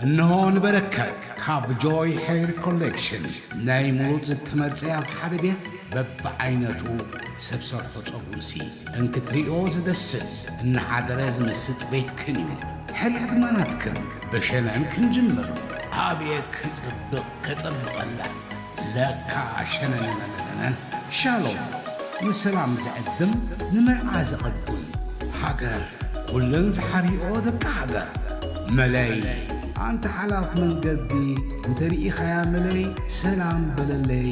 እንሆ ንበረከት ካብ ጆይ ሄር ኮሌክሽን ናይ ምሩፅ ዝተመርፀ ኣብ ሓደ ቤት በብዓይነቱ ሰብ ሰርሖ ፀጉርሲ እንክትሪኦ ዝደስስ እናሓደረ ዝምስጥ ቤትክን እዩ። ሕርያ ድማ ናትክን። ብሸነን ክንጅምር። ኣቤት ክፅብቕ ከፀብቐላ ለካ ሸነነነነነን። ሻሎም ንሰላም ዝዕድም ንመርዓ ዝቐድም ሃገር ኩለን ዝሓርኦ ደቂ ሃገር መለይ ኣንተ ሓላፍ መንገዲ እንተ ርኢኻያ መለይ ሰላም በለለይ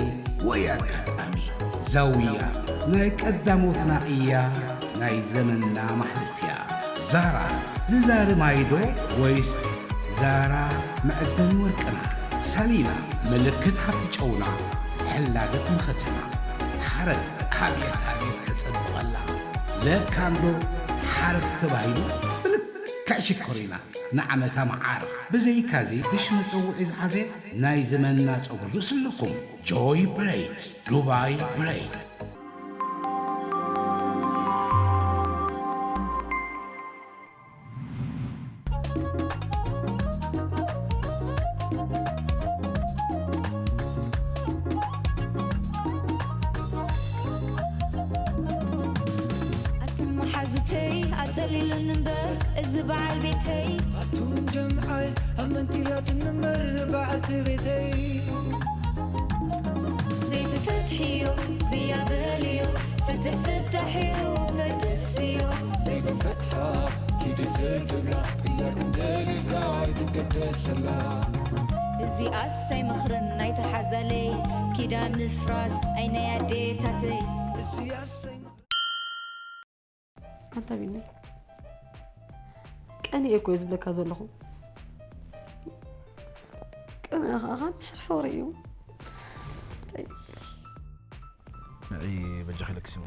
ወይ ኣጋጣሚ ዛውያ ናይ ቀዳሞትና እያ ናይ ዘመንና ማሕለፍያ ዛራ ዝዛሪ ማይዶ ወይስ ዛራ መዐደኒ ወርቅና ሳሊና ምልክት ሃብቲ ጨውና ሕላገት መኸተና ሓረግ ኣብየት ኣብየት ከጸብቐላ ለካ እንዶ ሓረግ ተባሂሉ ብልክዕ ሽኮር ኢና ንዓመታ መዓር ብዘይካዚ ድሽ መጸውዒ ዝሓዘ ናይ ዘመንና ጸጉሪ ርእሲ ኣለኩም ጆይ ብሬድ ዱባይ ብሬድ ኣቱም መሓዙተይ ኣጸሊሉኒ እምበር እዚ በዓል ቤተይ ኣቱም ጀምዓይ ኣመንቲ ኣቱም እምበር በዓልቲ ቤተይ ዘይትፈትሕዮ ብያ በልዮ ፍትሕ ፍታሕ እዩ ፈትስዮ ዘይትፈትሓ ኪዲ ዘይትብላ ቅያር ክንደልልካ ኣይትገደሰላ እዚኣስ ኣይመኽርን ናይቲ ሓዛለይ ኪዳን ምፍራስ ኣይ ናይ ኣዴታተይ እዚኣስ ኣይመኽርን ኣንታ ቢኒ ቀንየ እኮ እየ ዝብለካ ዘለኹ ቅንኢ ኸዓ ካብ ምሕር ፍቕሪ እዩ እንታይ ንዒ በጃኺ ለክሲሞ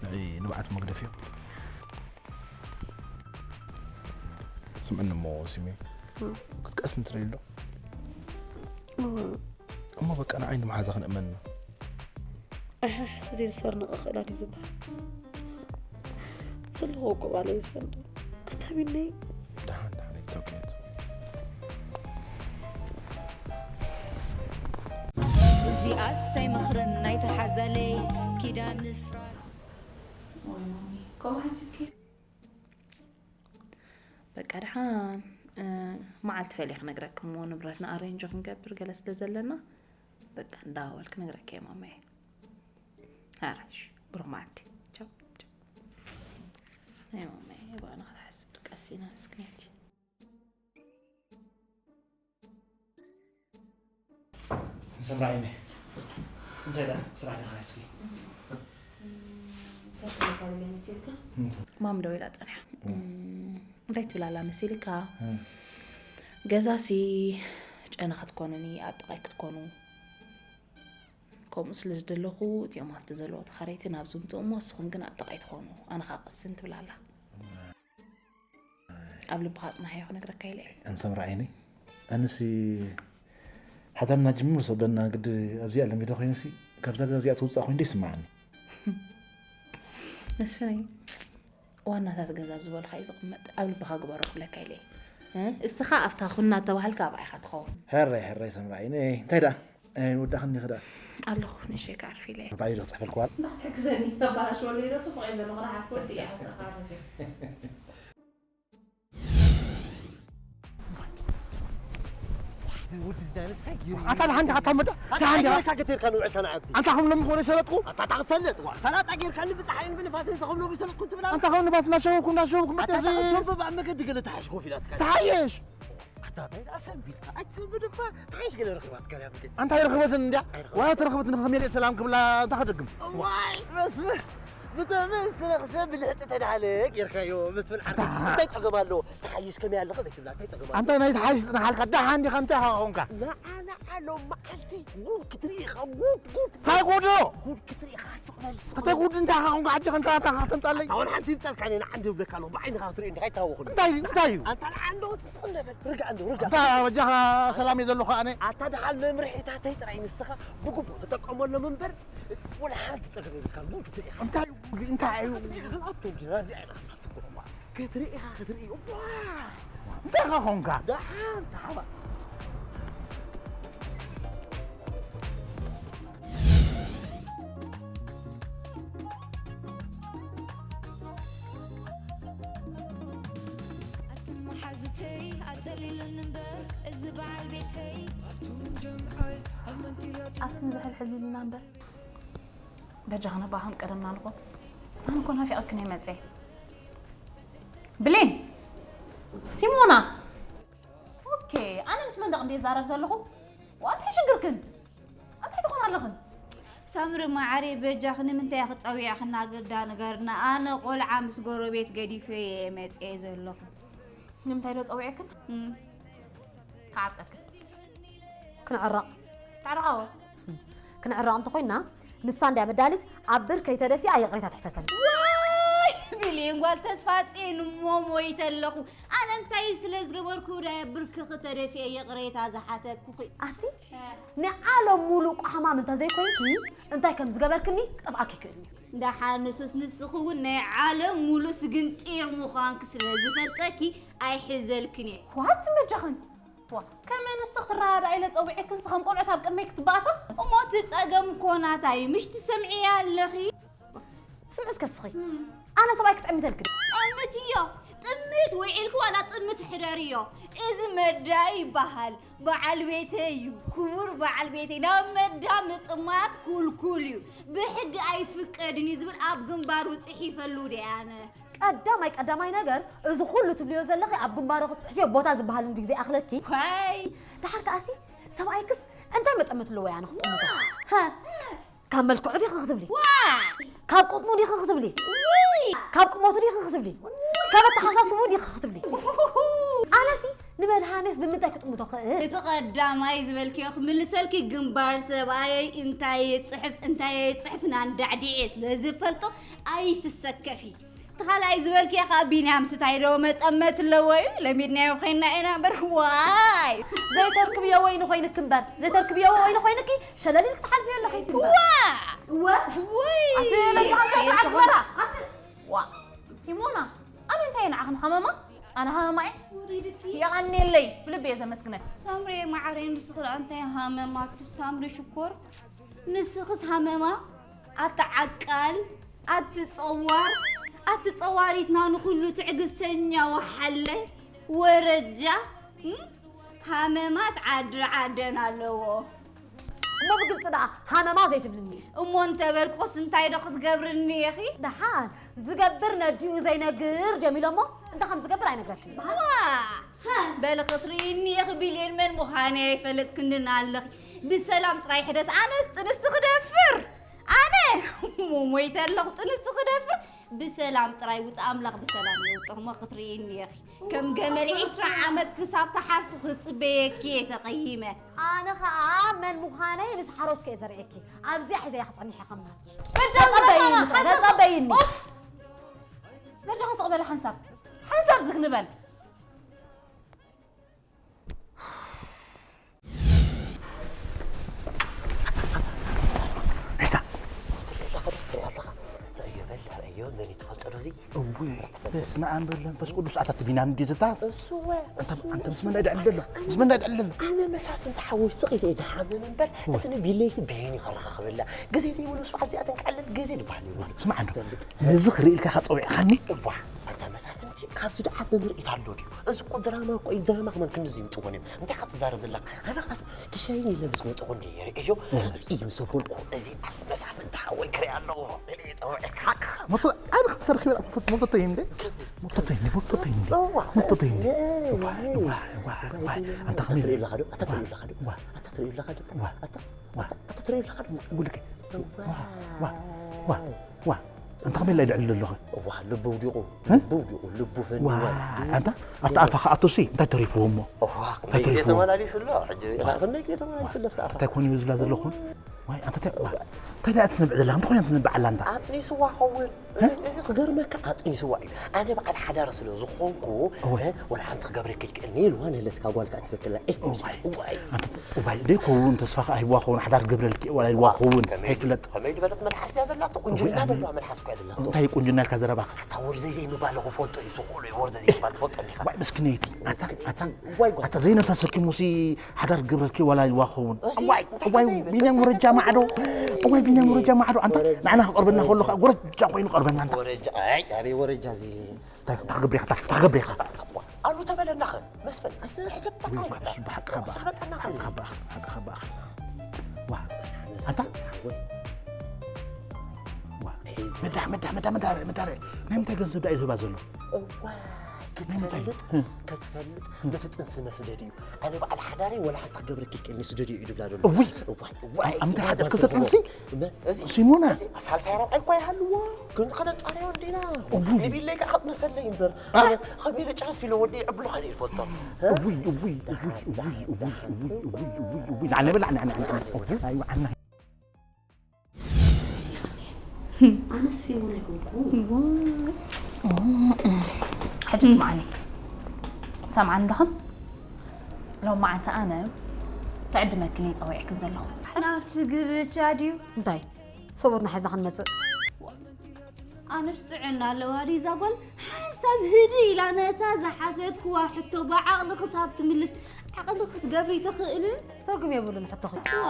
ንዒ ንብዓት መግደፍዮ ስምዕኒ እሞ ሲሚ ክትቀስ እንትርኢ ኣሎ እሞ በቃ ንዓይ ንመሓዛ ክንእመን ኢና ኣሕሕ ስዘይ ዝሰርንቕ ክእላን እዩ ዝበሃል ዘለኹ እኮ ባለይ ዝፈልጦ ኣታ ቢነይ ደሓን ደሓን it's okay it's okay እዚኣስ ኣይመኽርን ናይቲ ሓዛለይ ኪዳን ምፍራስ በቃ ደሓን መዓልቲ ፈልየ ክነግረኪ እሞ ንብረትና ኣሬንጆ ክንገብር ገለ ስለ ዘለና በቃ እንዳወል ክነግረኪ እየ ማማየ ኣራሽ ብሩክ መዓልቲ ቻው ቻው ኣይ ማማየ ባና ክትሓስብ ድቃስ ኢና ምስክነቲ ሰምራይነ እንታይ ደኣ ስራሕ ዲኻ እስኪ ማም ደው ኢላ ጸኒሓ እንታይ ትብል ኣላ መሲልካ ገዛሲ ጨና ክትኮኑኒ ኣብ ጥቓይ ክትኮኑ ከምኡ ስለ ዝደለኹ እቲኦም ሃፍቲ ዘለዎ ተኻረይቲ ናብ ዝምፅኡ እሞ ንስኹም ግን ኣብ ጥቓይ ትኾኑ ኣነ ከዓ ቅስን ትብል ኣላ ኣብ ልብኻ ኣፅናሓዮ ክነግረካ ኢለ እየ። እንሰምራ ዓይነይ ኣነሲ ሓዳርና ጅምር ሰበና ግዲ ኣብዚኣ ለሚደ ኮይነሲ ካብዛ ገዛ እዚኣ ትውፃእ ኮይኑ ይስምዓኒ። መስፍነይ ዋናታት ገዛ ኣብ ዝበልካ እዩ ዝቕመጥ ኣብ ልብኻ ግበሮ ክብለካ ኢለ እየ። እስኻ ኣብታ ኩና ተባሃልካ ኣብኣ ኢኻ ትኸውን። ሕራይ ሕራይ ሰምራ ዓይነይ እንታይ ደኣ ኣይወዳእክን ዲኺ ደኣ ኣለኹ ንእሽተይ ክዓርፍ ኢለ እየ። ባዕለይ ዶ ክፅሕፈልኪ ዋላ? ትሕግዘኒ ተባላሽ ወለይ ዶ ፅቡቕ እየ ዘለኹ ንዓርፊ ወዲ እየ ክፅሕፋ ኣለኒ። ኣታ ደሓን ዲኻ ኣታ መዳ ደሓን ዲኻ ጌርካ ገቴርካ ንውዕልካ ንዓቲ ኣንታ ከም ሎሚ ኮነ ሰለጥኩ ኣታ ታኽሰለጥ ዋ ሰላጣ ጌርካ ንብፅሓይን ብንፋስን ዝኸም ሎሚ ሰለጥኩ ትብላ ኣንታ ከም ንፋስ እናሸወብኩ እናሸወብኩ መጠ ኣታ ታኽሸወብ ኣብ መገዲ ገለ ተሓሽ ኮፍ ኢላትካ ተሓየሽ ኣታ እንታይ ደኣ ሰንቢድካ ኣይትሰንብድ እባ ተሓሽ ገለ ረኽባትካ እያ መገዲ ኣንታ ኣይረኸበትን እንድያ ዋላ ተረኸበትን ከመይ ሰላም ክብላ እንታይ ከደግም ዋይ መስፍን ብተመስረኽ ሰብ ብልሕፂ ተዳሃለ ጌርካዮ መስፍን ዓርከይ እንታይ ፀገም ኣለዎ ተሓይሽ ከመይ ኣለኸ ዘይትብላ እንታይ ፀገም ኣለዎ ኣንታ ናይ ተሓይሽ ፅንሓልካ ደሓን ዲኻ እንታይ ኢኻ ኾንካ ንዓ ንዓ ሎም መዓልቲ ጉድ ክትርኢ ኢኻ ጉድ ጉድ እንታይ ጉድ ጉድ ክትርኢ ኢኻ ስቕ በል ስቕ እንታይ ጉድ እንታይ ኢኻ ኾንካ ዓዲ ኸንታ ኣታ ከተምፃለይ ኣታ ወላ ሓንቲ ይብፀልካ እኔ ንዓ እንዲ ይብለካ ኣለኹ ብዓይንኻ ክትርኢ እንዲኻ ኣይታወኹን እንታይ እንታይ ኣንታ ንዓ እንዶ ትስቕ እንደ በል ርጋ እንዶ ርጋ እንታይ በጃኻ ሰላም እየ ዘለኹ ኣነ ኣታ ደሓን መምርሒታተይ ጥራይ ንስኻ ብግቡእ ተጠቀመሎም እምበር ወላ ሓንቲ ጸገም የብልካን። ጉድ ክትርኢ ኢኻ። እንታይ ጉድ እንታይ እዩ? ክትርኢ ኢኻ። ኣቶም ጌና እዚኣ ኢና ክንሓተኩም እሞ። ክትርኢ ኢኻ ክትርኢ። እዋ! እንታይ ኸ ኾንካ? ደሓን ተሓባ። ኣትን መሓዙተይ ኣጸሊሉኒ እምበር፣ እዚ በዓል ቤተይ። ኣትን ዝሕልሕል ኢሉና እምበር፣ በጃኽና ብኣኸም ቀደምና ንኾን። ኣነ እኮ ናፊቐክን እየ መጽየ። ብሌን! ሲሞና! ኦኬ፣ ኣነ ምስ መንደቕ እንዴ ዛረብ ዘለኹ? ዋ፣ እንታይ ሽግርክን? እንታይ ትኾን ኣለኽን? ሳምሪ መዓረይ፣ በጃኽ ንምንታይ ክጸውዕኽና ግዳ ንገርና። ኣነ ቆልዓ ምስ ጎረቤት ገዲፈ እየ መጽየ ዘለኹ። ንምንታይ ዶ ጸዊዐክን? እም። ክዓርቀክን። ክንዕረቕ። ታዕረቓዎ። ክንዕረቕ እንተኾይንና፣ ንሳ እንድያ መዳሊት ኣብ ብር ከይተደፊኣ ይቕሬታ ትሕተተኒ። ዋይ! ብሌን ጓል ተስፋ ጽዮን እሞ ሞይተ ኣለኹ። ኣነ እንታይ ስለ ዝገበርኩ ዳ ብርክኺ ተደፊአ ይቕሬታ ዝሓተትኩኺ? ኣቲ፣ እ። ንዓለም ሙሉእ ቋሕማም እንተዘይኮይንኪ፣ እንታይ ከም ዝገበርክኒ ክጠፍኣኪ ይክእል እዩ። ደሓን ንሱስ ንስኺ እውን ናይ ዓለም ሙሉእ ስግንጢር ምዃንኪ ስለ ዝፈልጠኪ ኣይሕዘልክን እየ። ዋት በጃኽን? ዋ፣ ከም ኣንስቲ ክትረዳዳእ ኢለ ጸዊዐክንስ ከም ቆልዑት ኣብ ቅድመይ ክትበኣሳ? እሞ እቲ ጸገም እኮ ናታ እዩ፣ ምሽ ትሰምዕያ ኣለኺ? ስምዒ እስከ እስኺ፣ እም። ኣነ ሰብኣይ ክጥዕም ይተልክን? ጥምት እዮ፣ ጥምት ውዒልኪ ዋላ ጥምት ሕደሪ እዮ። እዚ መዳ ይበሃል፣ በዓል ቤተይ እዩ፣ ክቡር በዓል ቤተይ። ናብ መዳ ምጥማት ኩልኩል እዩ፣ ብሕጊ ኣይፍቀድን እዩ ዝብል ኣብ ግንባሩ ጽሒፈሉ ድየ ኣነ። ቀዳማይ ቀዳማይ ነገር፣ እዚ ኩሉ ትብልዮ ዘለኺ ኣብ ግንባሩ ክትጽሕፍዮ ቦታ ዝበሃል እንዲ ግዜ ኣኽለኪ። ዋይ! ደሓር ከኣሲ፣ ሰብኣይክስ እንታይ መጠመት ኣለዎ ያነ ክጥምቶ? ሃ? ካብ መልክዑ ዲኺ ክትብሊ? ዋ! ካብ ቅጥኑ ዲኺ ክትብሊ? ውይ! ካብ ቁመቱ ዲኺ ክትብሊ? ካብ ኣተሓሳስቡ ዲኺ ክትብሊ? ኣነሲ ንመድሃኔስ ብምንታይ ክጥምቶ ክእል? እቲ ቀዳማይ ዝበልክዮ ክምልሰልኪ፣ ግንባር ሰብኣየይ እንታይ የጽሕፍ እንታይ የጽሕፍ ናንዳዕዲዐ ስለ ዝፈልጦ ኣይትሰከፊ። እቲ ካልኣይ ዝበልክዮ ኸዓ ቢንያም ስታይ ዶ መጠመት ኣለዎ እዩ? ለሚድናዮ ኮይንና ኢና እምበር። ዋይ! ዘይተርክብዮ ወይኒ ኮይንኪ እምበር፣ ዘይተርክብዮ ወይኒ ኮይንኪ ሸለል ኢልኪ ትሓልፍዮ ኣለኺ እምበር። ዋ! ዋ! ውይ! ኣቲ ለምጽ ሓንሳብ ሰዓት ግበራ። ኣቲ ዋ! ሲሞና፣ ኣነ እንታይ ንዓኽን ሃመማ? ኣነ ሃመማ እየ? የቐንየለይ፣ ብልቢ እየ ዘመስግነክ። ሳምሪ መዓረይ፣ ንስኺ ደኣ እንታይ ሃመማኪ? ሳምሪ ሽኮር፣ ንስኽስ ሃመማ፣ ኣቲ ዓቃል፣ ኣቲ ጸዋር፣ ኣቲ ጸዋሪትና ንኹሉ ትዕግስተኛ ወሓለ፣ ወረጃ፣ እም? ሃመማስ ዓዲ ዓደን ኣለዎ። እሞ ብግልጺ ደኣ ሃመማ ዘይትብልኒ። እሞ እንተበልኩስ እንታይ ዶ ክትገብርኒ ኢኺ? ደሓን፣ ዝገብር ነዲኡ ዘይነግር ድዮም ኢሎሞ፣ እንታይ ከም ዝገብር ኣይነግረክን። ዋ! በሊ ክትርእይኒ ኢኺ ቢልየን መን ምዃነይ ኣይፈለጥክንን ኣለኺ። ብሰላም ጥራይ ሕደስ፣ ኣነስ ጥንስቲ ክደፍር። ኣነ ሞይተ ኣለኹ ጥንስቲ ክደፍር። ብሰላም ጥራይ ውጽእ፣ ኣምላኽ ብሰላም የውጽእኹም። ክትርእይኒ ኢኺ። ከም ገመል ዒስራ ዓመት ክሳብ ተሓርሲ ክጽበየኪ እየ ተቐይመ። ኣነ ኸኣ መን ምዃነይ ምስ ሓሮስከ እየ ዘርእየኪ። ኣብዚኣ ሒዘያ ክጸንሕ እየ ከምና። በጃኹም ተጸበይኒ፣ ሓንሳብ ተጸበይኒ። ኡፍ! በጃኹም ስቕ በላ ሓንሳብ። ሓንሳብ ዝግ ንበል። እስታ። ትርኢ ኣለኻ፣ ትርኢ ኣለኻ። ርእዮ በል፣ ርእዮ፣ መን እዩ ትፈልጦ ዶ እዚ? እወ፣ በስመ ኣብ ወወልድ ወመንፈስ ቅዱስ። ኣታ እቲ ቢንያም ድዩ ዝታ? እሱ እወ፣ ኣንተ፣ እሱ፣ ኣንተ ምስ እሱ። መን እዩ ድዕል ዘሎ? ኣነ ምስ መን እዩ ድዕል ዘሎ? ኣነ መሳፍንቲ ሓወይ ስቕ ኢለ እየ ድሓምም እምበር፣ እወ። እቲ ንቢለይሲ በየን እዩ ከረኻኽበላ? ግዜ ዘይብሉ ምስ በዓል እዚኣተን ክዕልል ግዜ ዝበሃል የብሉ። ስማዕ፣ ኣንተ ትፈልጥ። ነዚ ክርኢ ኢልካ ኸ ጸዊዕኻኒ? እዋ፣ ኣንታ መሳፍንቲ፣ ካብዚ ደኣ ዓቢ ምርኢት ኣሎ ድዩ? እዚ እኮ ድራማ እኮ እዩ፣ ድራማ ከማን ክንድዚ ይምጽወን እዮም። እንታይ ኢኻ ትዛረብ ዘለኻ? ኣነ ኻስ ክሸይን ኢለ ምስ መጸኹ እንደ የርእዮ፣ እህ። ርእዩ ምስ ኣበልኩ፣ እዚ ኣስ መሳፍንቲ ሓወይ ክርኢ ኣለዎ። ኢለ እየ ጸዊዐካ። ሞቶ፣ ኣነ ከም ዝተረኺበ ሞቶ፣ ሞቶ ተይ እንደ? ሞቶ ተይ እንደ? ሞቶ ተይ እንደ? እዋ። ሞቶ ተይ እንደ? እዋ፣ እዋ፣ እዋ፣ እዋ። ኣንታ ከመይ ኣታ ትርኢ ኣለኻ ዶ? ኣታ ትርኢ ኣለኻ ዶ? እዋ። ኣታ ትርኢ ኣለኻ ዶ? እዋ። ኣታ፣ ዋ። ኣታ፣ ኣታ ትርኢ ኣለኻ ዶ? ጉድከ። ዋ፣ ዋ፣ ዋ፣ ዋ። ኣንታ ከመይ ኢላ ይድዕል ኣለኹ? ዋ፣ ልቡ ውዲቑ፣ እ? ልቡ ውዲቑ፣ ልቡ ፈኒዋ። ዋ፣ ኣንታ ኣብቲ ኣፋ ክኣቱሲ እንታይ ተሪፍዎ እሞ? ዋ፣ እንታይ ክንደይ ግዜ ተሪፍዎ? ተመላሊሱ ኣሎ፣ ሕጂ ዋ። ክንደይ ግዜ ተመላሊሱ ኣሎ፣ ኣፍቲ ኣፋ። እንታይ ኮን እዩ ዝብላ ዘለኹ? ዋይ፣ ኣንታ እንታይ፣ ዋ፣ እንታይ ደኣ ትነብዕ ዘላ? እንታይ ኮይና ትነብዕ ኣላ ኣንታ? ኣጥኒስዋ ኸውን። እ? እዚ ክገርመካ ኣጥኒስዋ እዩ። ኣነ በዓል ሓዳር ስለ ዝኾንኩ፣ እወ። እ፣ ወላ ሓንቲ ክገብረኪ ይክእልኒ ኢልዋ ንህለትካ ጓልካ ትበክላ። እ፣ እዋይ። እዋይ። ኣንተ፣ እዋይ፣ ደይኮውን ተስፋ ከኣ ሂብዋ ኸውን፣ ሓዳር ክገብረልኪ ዋላ ኢልዋ ኸውን፣ ከመይ፣ ከይፍለጥ። ከመይ ዝበለት መልሓስ እያ ዘላቶ? ቁንጅና እወ፣ ዘለዋ መልሓስ እኮ እንታይ ቁንጅና ኢልካ ዘረባኻ? ኣታ ወርዘይ ዘይምባል እኮ ፈልጦ እዩ፣ ስቕ ኢሉ እዩ ወርዘይ ዘይምባል ትፈልጦ እንዲኻ። ዋይ ምስኪነይቲ፣ ኣታ፣ ኣታ፣ ዋይ ጓል። ኣታ ዘይነብሳ ሰኪሙሲ ሓዳር ክገብረልኪ ዋላ ኢልዋ ክኸውን። እዚ ዋይ፣ እንታይ ዋይ፣ ዘይብል? ቢንያም እንታይ ወረጃ ማዕዶ። ዋይ፣ ቢንያም ወረጃ ማዕዶ። ኣንታ፣ ወረጃ። ንዓና ክቐርበና ከሎ ከዓ ወረጃ ኮይኑ ቀርበና ኣንታ። ወረጃ፣ ኣይ፣ ኣበይ ወረጃ እዚ? እንታይ፣ እንታይ ክገብር ኢኻ? እንታይ፣ እንታይ ክገብር ኢኻ? ኣሉ ተበለና ኸ፣ መስፍን፣ ኣንተ ሕሰብ ባካ ውይ፣ ወገዳ። እሱ ብሓቅኻ በኣኻ። ሳበጠና ኸ። ሓቅኻ በኣኻ፣ ሓቅኻ በኣኻ። ዋ፣ ኣታ? ወይ። ዋ፣ መዳ፣ መዳ፣ መዳ፣ መዳ፣ መዳ፣ ናይ ምንታይ ገንዘብ ደኣ እዩ ዝህባ ዘሎ? እዋ፣ ናይ ምንታይ? ክትፈልጥ፣ እ። ክትፈልጥ፣ ነቲ ጥንሲ መስደድ እዩ። ኣነ በዓል ሓዳረይ ወላ ሓንቲ ክገብረኪ ይክእልኒ፣ ስደድዮ እዩ ድብላ ዘሎ። እውይ! እዋይ፣ እዋይ፣ ኣብ ምንታይ እዋይ፣ ሓጢኣት እዋይ፣ ክልተ እዋይ። ጥንሲ? መ-፣ እዚ፣ ሲሞና! እዚ፣ ሳልሳይ ራብዓይ እኳ ይሃልዎ። ግን ከነጻርዮ እንዲና። እውይ! ንቢለይ ከኣ ክትመሰለይ እምበር። አ? ኣነ ከቢለ ጨፍ ኢለ ወዲ ዕብሉ ኸሊእ ይፈልጦ። እውይ፣ እውይ፣ እውይ፣ እውይ፣ እውይ፣ እውይ፣ እውይ፣ እውይ፣ እውይ፣ እውይ፣ ንዓና በል፣ ንዓና፣ ንዓና፣ ንዓና። እውይ፣ ኣይ፣ ንዓና። ኣነስ ይሙን ኣይኮንኩ። ሕጂ ስምዓኒ። ሰምዓኒ ዲኽን? ሎማዓንቲ ኣነ ክዕድመክን እየ ጸዊዐክን ዘለኹ። ናብቲ ግብቻ ድዩ? እንታይ? ሰብኡትና ሒዝና ክንመጽእ? ኣነስ ጥዕና ኣለዋ ድዩ እዛ ጓል? ሓንሳብ ህድእ ኢላ ነታ ዝሓተትክዋ ሕቶ ብዓቕሊ ክሳብ ትምልስ ዓቕሊ ክትገብሪ ትኽእልን? ትርጉም የብሉን ሕቶኺ። እዋ።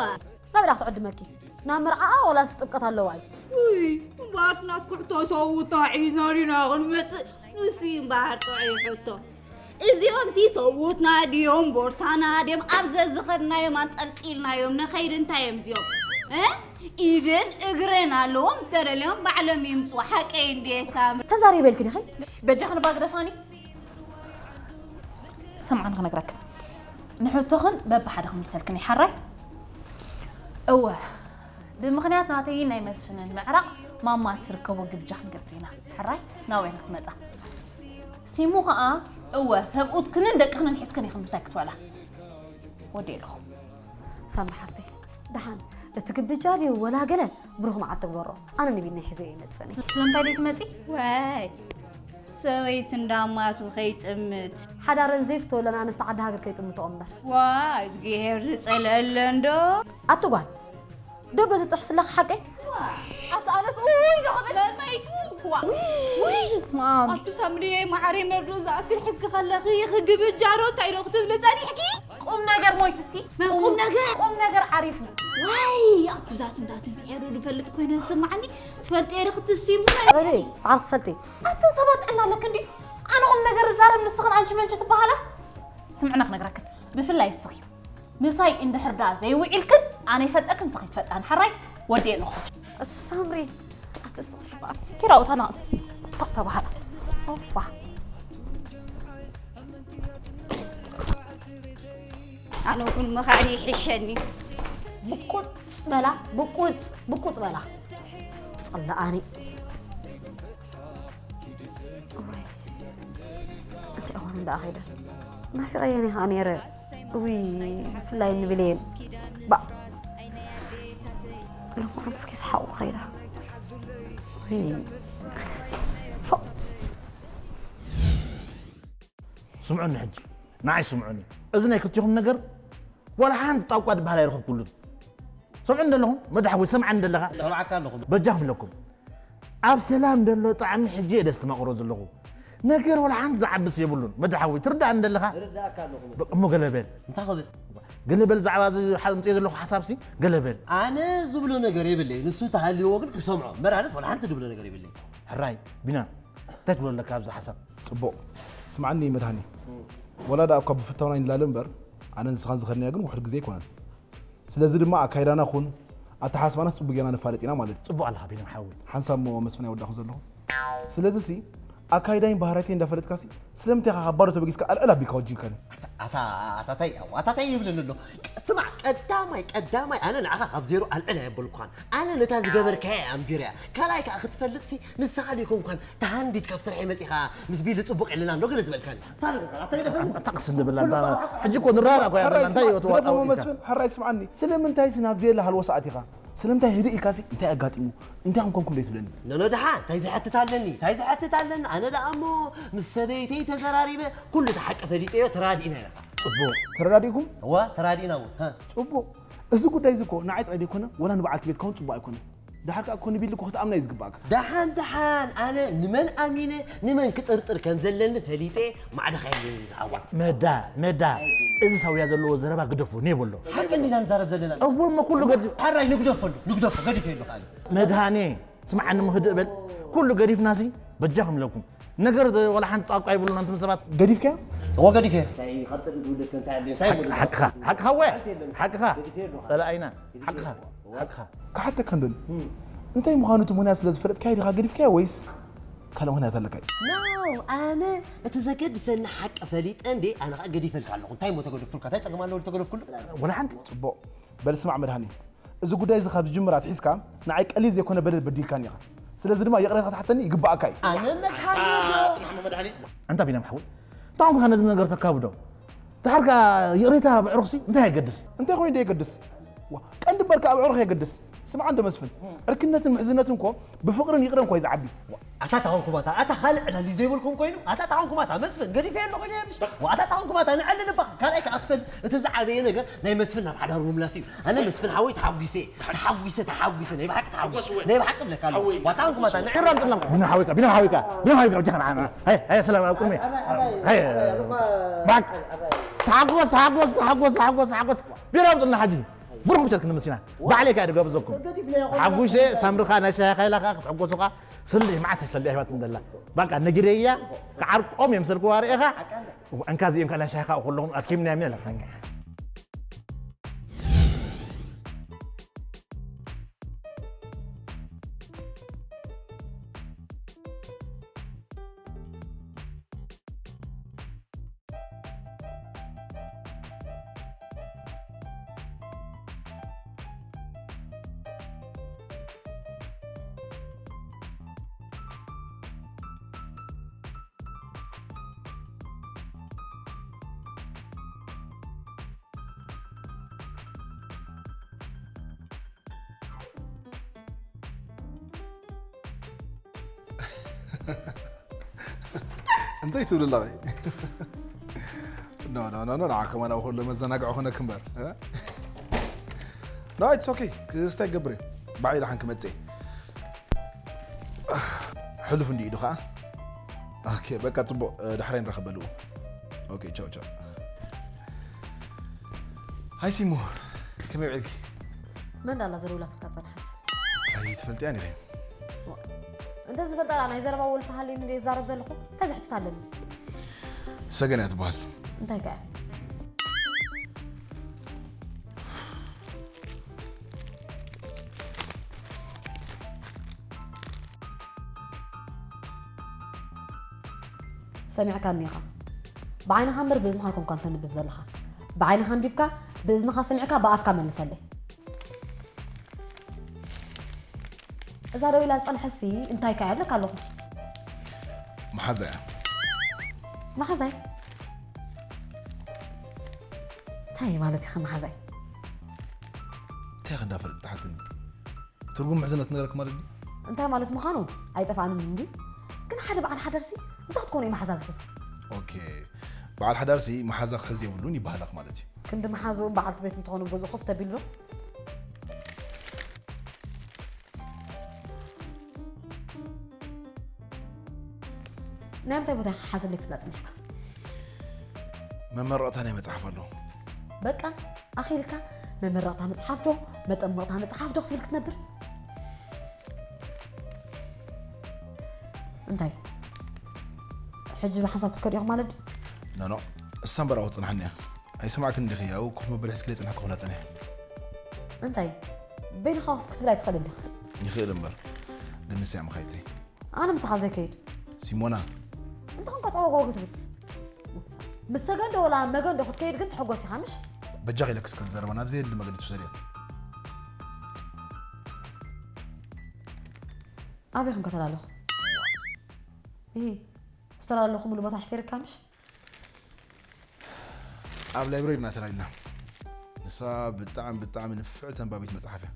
ናበይ ዳ ክትዕድመኪ? ናብ መርዓኣ ወላስ ጥምቀት ኣለዋ እዩ? ውይ፣ እምበኣር ናትኩ ሕቶ ሰውታ ሒዝና ዲና ክንመጽእ? ንሱ እዩ እምበኣር ጥዑይ ሕቶ። እዚኦም ሲ ሰውትና ድዮም ቦርሳና ድዮም ኣብ ዘዝኸድናዮም ኣንጠልጢልናዮም ንኸይድ እንታይ እዮም እዚኦም? እ? ኢድን እግርን ኣለዎም ተደልዮም ባዕሎም ይምጹ። ሓቀይ እንድየ ሳሚ? ተዛሪበልኪ ዲኺ? በጃኽን እባ ግደፋኒ። ስምዓን ክነግረክን። ንሕቶኽን በብሓደ ክምልሰልክን እየ፣ ሓራይ? እወ፣ ብምኽንያት ናተይን ናይ መስፍንን ምዕራቕ ማማ ትርከቦ ግብጃ ክንገብር ኢና። ሕራይ ናበይና ክትመጻ? ሲሙ ኸኣ፣ እወ፣ ሰብኡትክንን ደቅኽንን ሒዝክን ኢኽን ምሳይ ክትበላ። ወዲኤ ኣለኹ። ሳምሪ ሓፍተይ፣ ደሓን እቲ ግብጃ ድዩ ወላ ገለ ብሩኽ መዓልቲ ግበሮ። ኣነ ንቢናይ ሒዘዮ ይመጽእ እኔ። ስለምንታይ ደይ ትመጺ? ዋይ፣ ሰበይቲ እንዳማቱ ከይጥምት። ሓዳረን ዘይፍትወለን ኣንስቲ ዓዲ ሃገር ከይጥምትኦ እምበር። ዋይ፣ እግዚኣብሔር ዝጸልአለን ዶ? ኣቲ ጓል፣ ደበ ትጥሕስ ኣለኺ ሓቀይ? ኣቲ ኣነስ ውይ ዶ ክብል መይቱ። ዋ። ውይ፣ ስማ። ኣቲ ሳምሪየይ መዓረይ መርዶ ዝኣክል ሕዝኪ ከለኺ ክግብጃ ዶ እንታይ ዶ ክትብሊ ጸኒሕኪ? ቁም ነገር ሞይትቲ። ቁም ነገር? ቁም ነገር ዓሪፉ። ዋይ፣ ኣቲ እዛ ስም ዳ ስምዒ ዶ ዝፈልጥ ኮይነ ዝስምዓኒ? ትፈልጥየ ዶ ክትስይሙ? በሊ፣ በዓል ክትፈልጢ። ኣትን ሰባት ጥዕና ኣለክ እንዲ? ኣነ ቁም ነገር እዛረብ ንስኽን ኣንቺ መንቺ ትበሃላ? ስምዕና ክነግረክን። ብፍላይ እስኺ። ምሳይ እንድሕር ደኣ ዘይውዒልክን ኣነ ይፈልጠክን ንስኺ ትፈልጣኒ። ሕራይ ወዲኤ ኣለኹ። ሳምሪ፣ ኣቲ ስኽስባት። ኪራ፣ እታ ናቕጽ። ታቕ ተባሃላ። ኦፋ። ኣነ እውን ምኻድ ይሕሸኒ። ብቁጥ በላ፣ ብቁጥ፣ ብቁጥ በላ። ጸላኣኒ። እዋይ፣ እንታይ እዋን እንዳኣ ኸይደ። ናፊቐየን እየ ኸኣ ነይረ። እውይ፣ ብፍላይ ንብሌን። ባእ። ሎማዓንቲ እስኪ ሰሓቑ ኸይዳ። እውይ። ፎእ። ስምዑኒ ሕጂ፣ ንዓይ ስምዑኒ። እዚ ናይ ክልቲኹም ነገር ዋላ ሓንቲ ጣቋ ዝበሃል ኣይረኸብኩሉን። ሰምዑኒ ዘለኹም? መድሓዊ፣ ሰምዓኒ ዘለኻ? ሰምዓካ ኣለኹ። በጃኹም ኢለኩም። ኣብ ሰላም ዘሎ ጣዕሚ ሕጂ እየ ደስተማቕሮ ዘለኹ። ነገር ዋላ ሓንቲ ዝዓብስ የብሉን። መድሓዊ፣ ትርዳእኒ ዘለኻ? እርዳእካ ኣለኹ። በ-፣ እሞ ገለ በል። እንታይ ክብል? ገለ በል፣ ዛዕባ እዚ ሓ-፣ ኣምፅኦ ዘለኹ ሓሳብሲ ገለ በል። ኣነ ዝብሎ ነገር የብለይ። ንሱ ተሃልይዎ ግን ክሰምዖ። እምበር ኣነስ ዋላ ሓንቲ ዝብሎ ነገር የብለይ። ሕራይ፣ ቢና፣ እንታይ ትብሎ ኣለካ ኣብዚ ሓሳብ? ጽቡቕ። ስምዓኒ መድሃኒ። እም። ወላ ደኣ እኳ ብፍታውና ይንላለ እምበር፣ ኣነን ንስኻን ዝኸድናዮ ግን ውሑድ ግዜ ኣይኮነን። ስለዚ ድማ ኣካይዳና ኹን ኣተሓሳስባናስ ጽቡቕ ጌርና ንፋለጥ ኢና ማለት እዩ። ጽቡቕ ኣለኻ ቢንያም ሓወይ። ሓንሳብ እሞ መስፍን ኣይወዳኹ ዘለኹ። ስለዚ ሲ ኣካይዳይን ባህርያተይን እንዳፈለጥካ ሲ ስለምንታይ ኢኻ ካብ ባዶ ተበጊስካ ኣልዕል ኣቢልካ ወጂብካኒ? ኣታ፣ ኣታ፣ ኣታ ታይ፣ ኣታ ታይ ይብለኒ ኣሎ? ስማዕ፣ ቀዳማይ፣ ቀዳማይ ኣነ ንዓኻ ካብ ዜሮ ኣልዕል ኣየበልኩኻን። ኣነ ነታ ዝገበርካያ እየ ኣንቢረያ። ካልኣይ ከኣ ክትፈልጥ ሲ ንስኻ ዘይኮንኳን ተሃንዲድ ካብ ስርሐይ መጺኻ ምስ ቢሊ ጽቡቕ የለናን ዶ ገለ ዝበልካኒ? ሳልም፣ ኣታ ይደፈን። ኣታ ቅስ እንብል ኣንታ፣ ሕጂ እኮ ንራራ እኮ ያለና፣ ሕራይ እንታይ ስማዕ፣ ይወትዋት ግደፎ ኣውዲካ? መስፍን፣ ሕራይ ስምዓኒ። ስለምንታይ ሲ ናብ ዘየለ ሃልወሳ ኣቲኻ? ስለምንታይ ህድእ ኢልካ ሲ እንታይ ኣጋጢሙ? እንታይ ከም ኮንኩም ደይ ትብለኒ? ኖኖ ደሓ፣ እንታይ ዝሐትት ኣለኒ? እንታይ ዝሐትት ኣለኒ? ኣነ ደኣ እሞ ምስ ሰበይተይ ተዘራሪበ ኩሉ እቲ ሓቂ ፈሊጠዮ ተራዲእና ኢና። ጽቡቕ። ተረዳዲእኩም? እዋ፣ ተራዲእና እውን። ሃ። ጽቡቕ። እዚ ጉዳይ እዚ እኮ ንዓይ ጥራይ ደይኮነ፣ ወላ ንበዓልቲ ቤትካ እውን ጽቡቕ ኣይኮነን። ድሓር ከኣ ኮን ቢል እኮ ክትኣምና እዩ ዝግባእካ። ደሓን ደሓን ኣነ ንመን ኣሚነ ንመን ክጥርጥር ከም ዘለኒ ፈሊጠ ማዕደኻ ኢለ ዝሃዋ። መዳ መዳ እዚ ሰውያ ዘለዎ ዘረባ ግደፉ ኔ በሎ። ሓቂ እንዲና ንዛረብ ዘለና። እወ እሞ ኩሉ ገዲ ሓራይ ንግደፈሉ ንግደፎ ገዲፈ የለኹ ኣነ። መድሃኔ ስምዓኒ እሞ ህድእ በል። ኩሉ ገዲፍናሲ በጃኹም ኢለኩም ነገር ዋላ ሓንቲ ጣቋ ይብሉን ኣንቱም ሰባት። ገዲፍካዮ? እወ ገዲፈዮ። እንታይ ይቐጽል ዝውለድ ከ እንታይ ኣሎ እንታይ ይብሉ? ሓቅኻ ሓቅኻ ወ ሓቅኻ ጸላኣይና ሓቅኻ ሓቅኻ። ክሓተካ እንደልዩ እንታይ ምዃኑ እቲ ምኽንያት ስለ ዝፈለጥካዮ ዲኻ ገዲፍካዮ ወይስ ካልእ ምኽንያት ኣለካ እዩ? No ኣነ እቲ ዘገድሰኒ ሓቂ ፈሊጠ እንዴ ኣነ ኸኣ ገዲፈልካ ኣለኹ። እንታይ እሞ ተገደፍኩልካ? እንታይ ጸገም ኣለዎ ተገደፍኩሉ? ወላ ሓንቲ። ጽቡቕ በል ስማዕ መድሃኔ፣ እዚ ጉዳይ እዚ ካብ ዝጅምር ኣትሒዝካ ንዓይ ቀሊል ዘይኮነ በደል በዲልካኒ ኢኻ። ስለዚ ድማ ይቕሬታ ክትሓተኒ ይግብኣካ እዩ። ኣነ መድሃኔ ዶ? ኣንታ ቢንያም ሓወይ እንታይ ኾንካ ነዚ ነገር ተካብዶ? ድሓር ከኣ ይቕሬታ ብዕሩኽሲ እንታይ የገድስ? እንታይ ኮይኑ ዶ የገድስ? ዋ፣ ቀንዲ እምበር ከኣ ብዕሩኽ የገድስ። ስምዓ እንዶ መስፍን፣ ዕርክነትን ምሕዝነትን እኮ ብፍቕርን ይቕረን እኮ እዩ ዝዓቢ። ኣታ ታኾንኩማታ ኣታ ካልእ ዕላል ዘይብልኩም ኮይኑ ኣታ ታኾንኩማታ መስፍን ገዲፈ ኣለኹ ኢለ የብሽ ኣታ ታኾንኩማታ ንዕልል እባ ካልኣይ ከኣ ክትፈልጥ እቲ ዝዓበየ ነገር ናይ መስፍን ናብ ሓዳሩ ምምላስ እዩ። ኣነ መስፍን ሓወይ ተሓጒሰ ተሓጒሰ ተሓጒሰ ናይ ብሓቂ ተሓጒሰ ናይ ብሓቂ ብለካ ኣለኹ። ኣታ ታኾንኩማታ ንዕልል ቢና ሓዊካ ቢና ሓዊካ ቢና ሓዊካ ብጃኻ ንዓና ሃይ ሃይ ሰላም ኣብ ቅድሚ ሃይ ባክ ተሓጎስ ተሓጎስ ተሓጎስ ተሓጎስ ተሓጎስ ቢራ ኣምፅልና ሓጂ ብሩኽ ምሸት ክንምስ ኢና ባዕለይ ከኣ ድጋብዘኩም ሓጉሸ ሳምርኻ ናይ ሻሂኻ ኢላኻ ክትሕጎሱኻ ስልሕ መዓት ሰልሕ ሂባትኩም ዘላ በቃ ነጊረያ ክዓርቆም እዮም ሰልክዋ ርኢኻ እንካ እዚኦም ከኣ ናይ ሻሂኻ ከለኹም ኣስኪምና እዮም ኢላትካ እንታይ ትብል ኣለኺ? ኖ ኖ ኖ ኖ ንዓ ከማን ኣብ ኩሉ መዘናግዒ ኮነክ እምበር። ኖ ኢትስ ኦኬ ክስታይ ገብር ባዕሊ ደሓን ክመጽእ ሕሉፍ እንዲ ኢዱ ከዓ ኦኬ በቃ ጽቡቕ ዳሕራይ ንራኸበሉ። ኦኬ ቻው ቻው። ሃይ ሲሙ ከመይ ውዒልኪ? መን ዳላ ዘደውላትልካ ጸንሓት? ኣይትፈልጥያ ኔረ። እንተ ዝፈልጣ ናይ ዘረባ ወልፊ ሃልዩኒ ድየ ዝዛረብ ዘለኹ? እንታይ ዘሕትት ኣለኒ? ሰገን እያ ትበሃል። እንታይ ከ? ሰሚዕካኒ ኢኻ። ብዓይንኻ እምበር ብእዝንኻ ኣይኮንካን ተንብብ ዘለኻ። ብዓይንኻ ኣንቢብካ፣ ብእዝንኻ ሰሚዕካ፣ ብኣፍካ መልሰለይ። እዛ ደው ኢላ ዝጸንሐሲ እንታይ ከ እብለካ ኣለኹ። መሓዛ እያ። መሓዛይ? እንታይ ማለት ኢኻ መሓዛይ? እንታይ ኢኻ እንዳፈለጥካ ትሓትኒ? ትርጉም ምሕዝነት ትነግረክ ማለት ድዩ? እንታይ ማለት ምዃኑ ኣይጠፍኣንን እንድዩ። ግን ሓደ በዓል ሓዳርሲ እንታይ ክትኮኑ እዩ መሓዛ ዝሕዝ? ኦኬ። በዓል ሓዳርሲ መሓዛ ክሕዝ የብሉን ይበሃለክ ማለት እዩ። ክንዲ መሓዝኡ በዓልቲ ቤቱ እንተኾኑ ገዝኡ ኮፍ ተቢሉ ዶ? ናይ ምንታይ ቦታ ኢኻ ሓዘለይ ክትብል ኣጽኒሕካ? መመረቕታ ናይ መጽሓፍ ኣሎ። በቃ ኣኺልካ መመረቕታ መጽሓፍ ዶ መጠመቕታ መጽሓፍ ዶ ክትብል ክትነብር? እንታይ ሕጂ ብሓንሳብ ክትከድ ኢኹም ማለት ድዩ? ኖኖ እሳ እምበር ኣብኡ ትጽንሓኒ እያ። ኣይሰማዕክን ዲኺ ኣብኡ ኮፍ መበሊ ሒዝክለይ ጽንሐ ክኽብላ ጸኒሐ። እንታይ በይንኻ ኮፍ ክትብል ኣይትኽእልን ዲኻ? ይኽእል እምበር ግን ንሳ እያ መኻይተይ። ኣነ ምሳኻ ዘይከይድ። ሲሞና። እንታይ ኮንካ ጸወጎ ክትብል? ምስ ሰገን ዶ ወላ መገን ዶ ክትከይድ ግን ትሕጎስ ኢኻ ምሽ? በጃኺ ኢለኪ እስከ ዘረባ ናብ ዘየድሊ መገዲ ትውሰድዮ። ኣበይ ኮንካ ተላለኹ? እሂ ዝተላለኹ ሙሉ ቦታ ኣሕፊርካ ምሽ? ኣብ ላይብረሪ ኢና ተላሊና። ንሳ ብጣዕሚ ብጣዕሚ ንፍዕቲ ኣንባቢት መጽሓፍ እያ።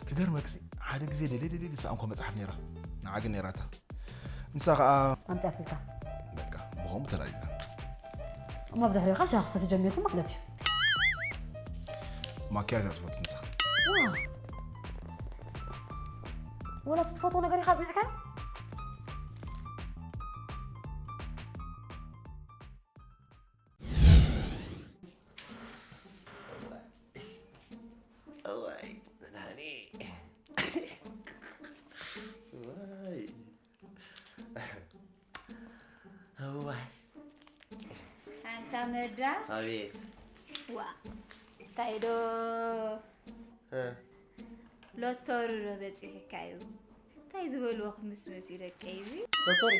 ክገርመክሲ ሓደ ግዜ ደልየ ደልየ ዝሰኣንኳ መጽሓፍ ነይራ። ንዓ ግን ነይራታ። ንሳ ኸኣ ኣምጺኣትልካ። በቃ ብኸምኡ ተላሊና። እሞ ብድሕሪኡ ኸኣ ሻሂ ክሰቲ ጀሚርኩም ማለት እዩ። ማክያቶ እያ ትፈቱ ንሳ። ዋው። ወላ እቲ ትፈትዎ ነገር ኢኻ ኣጽኒዕካዮ? እዋይ፣ መድሃኒ። እዋይ። እዋይ። ኣንታ መዳ ኣቤት። ዋ እንታይ ዶ ሎቶሪ ዶ በፂሕካ እዩ እንታይ ዝበልዎ ክምስምስ እዩ ደቀይ እዚ ሎቶሪ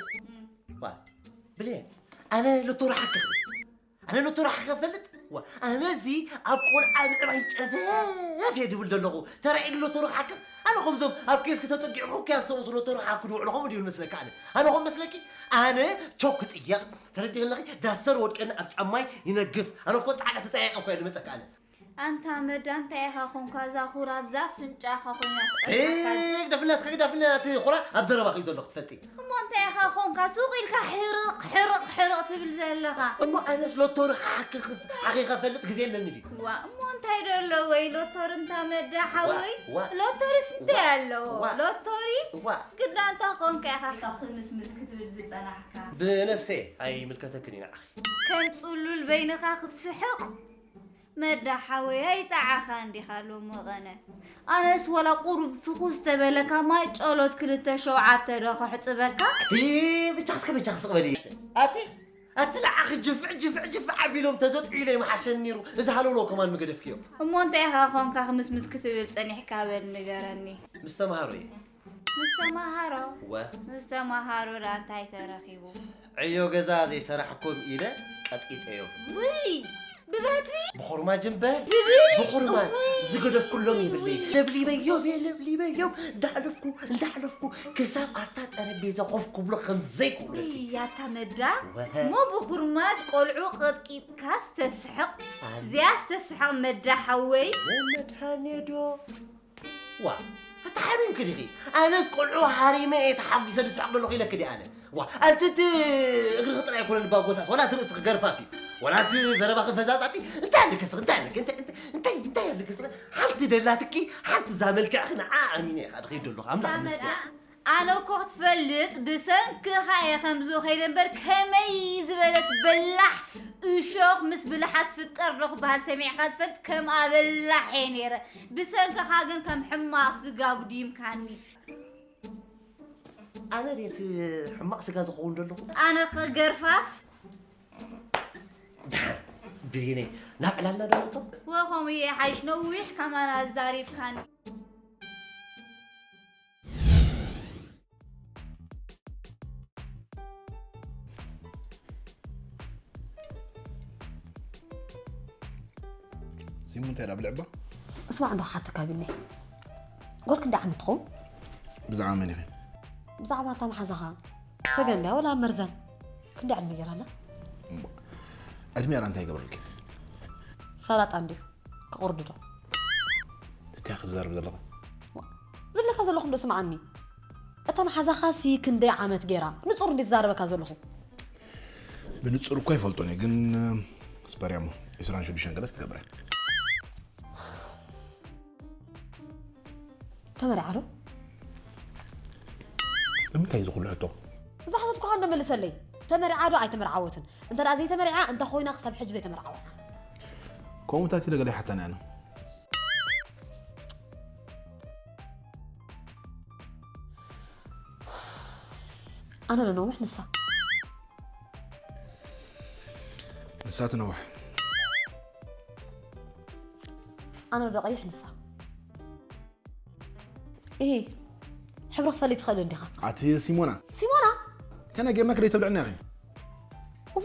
ዋ ብሌን ኣነ ሎቶሪ ሓክኽ ኣነ ሎቶሪ ሓክኽ ፈልጥ ዋ ኣነ እዚ ኣብ ቆልዓ ምዕባይ ጨፈፍ እየ ድብል ዘለኹ ተራኢሉ ሎቶሪ ክሓክኽ ኣነ ከምዞም ኣብ ኬስ ክተፀጊዑ ሩክያ ዝሰብሱ ሎቶሪ ክሓኩ ድውዕሉ ከምኡ ድዩ መስለካ ኣነ ኣነ ከም መስለኪ ኣነ ቾክ ክፅየቕ ተረዲእለኺ ዳስተር ወድቀኒ ኣብ ጫማይ ይነግፍ ኣነ እኮ ፃዕዳ ተፀያይቀ እኮ እየ ዝመፀካ ኣነ ኣንታ መዳ እንታይ ኢኻ ኾንካ እዛ ኹራብ ዛፍ ፍንጫኻ ኮይና ትጸናሕካ ግደፍና እስከ ግደፍና እቲ ኹራ ኣብ ዘረባ ክዩ ዘሎ ክትፈልጢ እሞ እንታይ ኢኻ ኾንካ ሱቕ ኢልካ ሕርቕ ሕርቕ ሕርቕ ትብል ዘለኻ እሞ ኣነስ ሎቶሪ ሓኪኸ ፈልጥ ግዜ ኣለኒ ድዩ ዋ እሞ እንታይ ዶ ኣለዎ ወይ ሎቶሪ እንታ መዳ ሓወይ ዋ። ሎቶሪስ እንታይ ኣለዎ ዋ። ሎቶሪ ዋ ግዳ እንታ ኾንካ ኢኻ ክምስምስ ክትብል ዝጸናሕካ ብነፍሰ ኣይምልከተክን እዩ ንዓኺ ከም ጽሉል በይንኻ ክትስሕቕ መዳ ሓወይ ኣይጠዓኻ እንዲኻ ሎሚ ቐነ ኣነስ ወላ ቁሩብ ፍኹስ ተበለካ ማይ ጨሎት ክልተ ሸውዓተ ዶ ከሕጽበካ እቲ ብቻ እስከ ብቻ ስቕ በሊ ኣቲ ኣቲ ንዓኺ ጅፍዕ ጅፍዕ ጅፍዕ ኣቢሎም ተዘጥዑ ኢለ ይመሓሸኒ ነይሩ እዚ ሃለውለው ከማን ምገደፍክዮ እሞ እንታይ ኢኻ ኾንካ ክምስምስ ክትብል ጸኒሕካ በል ንገረኒ ምስ ተምሃሮ እየ ምስ ተምሃሮ ወ ምስ ተምሃሮ ዳ እንታይ ተረኺቡ ዕዮ ገዛ ዘይሰራሕኩም ኢለ ቀጥቂጠዮም ውይ ብበትሪ ብኹርማጅ እምበር ብብይ ብኹርማጅ ዝገደፍኩሎም ይብለይ ለብሊበዮም እየ ለብሊበዮም እንዳሕለፍኩ እንዳሕለፍኩ ክሳብ ኣብታ ጠረጴዛ ኮፍ ክብሎ ከም ዘይክእሉ ያታ መዳ ወሀ። እሞ ብኹርማጅ ቆልዑ ቀጥቂጥካስ ተስሕቕ ኣነ- እዚያስ ተስሕቕ መዳ ሓወይ መድሃኔዶ ዋ ኣታ ሓሚምኪ ዲኺ ኣነስ ቆልዑ ሃሪመ እየ ተሓጒሰ ዝስሕቕ ዘለኹ ኢለኪ ዲ ኣነ ዋ ኣንቲ እቲ እግርኺ ጥራይ ኣይኮነን ባጎሳስ ዋላ እቲ ርእስኺ ገርፋፍ እዩ ዋላ እቲ ዘረባኺ ፈዛዛቲ እንታይ ኣለኪ ስኺ እንታይ ኣለኪ እንታይ እንታይ እንታይ እንታይ ኣለኪ ስኺ ሓንቲ ደላትኪ ሓንቲ እዛ መልክዕኺ ንዓ ኣሚነ እየ ከዓ ድኸይድ ዘለኹ ኣምላኽ ታመዳ ይመስገን ኣነ እኮ ክትፈልጥ ብሰንክኻ እየ ከምዚ ኸይደ እምበር ከመይ ዝበለት በላሕ እሾኽ ምስ ብልሓ ትፍጠር ዶ ክበሃል ሰሚዕካ ትፈልጥ ከም ኣበላሕ እየ ነይረ ብሰንክኻ ግን ከም ሕማቕ ስጋ ጉዲምካኒ ኣነ ድየ እቲ ሕማቕ ስጋ ዝኸውን ዘለኹ ኣነ ገርፋፍ ድሓር ብሌነይ ናብ ዕላልና ዶ ንእቶ ወኸምኡ እየ ሓይሽ ነዊሕ ከማን ኣዛሪብካኒ ሲሙ እንታይ ኢላ ብልዕባ? እስማዕ እንዶ ክሓተካ ቢኒ። ጓል ክንደይ ዓመት ትኸውን? ብዛዕባ መን ኢኺ? ብዛዕባ እታ መሓዛኻ ሰገን ድያ ወላ መርዘን? ክንደይ ዕድመ ገይራ ኣላ? ዕድሜ ኣላ እንታይ ይገብረልኪ? ሰላጣ እንድዩ ክቑርድ ዶ? እንታይ ክዛረብ ዘለኹ? ዝብለካ ዘለኹ እንዶ ስምዓኒ። እታ መሓዛኻሲ ክንደይ ዓመት ገይራ? ንጹር እንዲ ዝዛረበካ ዘለኹ። ብንጹር እኳ ይፈልጦን እየ ግን ስፐርያ እሞ ዒስራን ሽዱሽተን ገለስ ትገብረ ተመርዓ ዶ? ንምንታይ እዚ ኩሉ ሕቶ? ዝሓተትኩኻ እንዶ መልሰለይ። ተመርዓ ዶ ኣይተመርዓወትን? እንተ ደኣ ዘይተመርዓ እንታይ ኮይና ክሳብ ሕጂ ዘይተመርዓወት? ከምኡ ታቲለ ገለ ሓታኒ ኣነ ኣነ ዶ ነውሕ ንሳ? ንሳ ትነውሕ ኣነ ዶ ቀይሕ ንሳ? እሂ ሕብሪ ክትፈልይ ትኽእል እንዲኻ ኣቲ ሲሞና ሲሞና ተነጌርና ክደይ ተብልዕና ኢኺ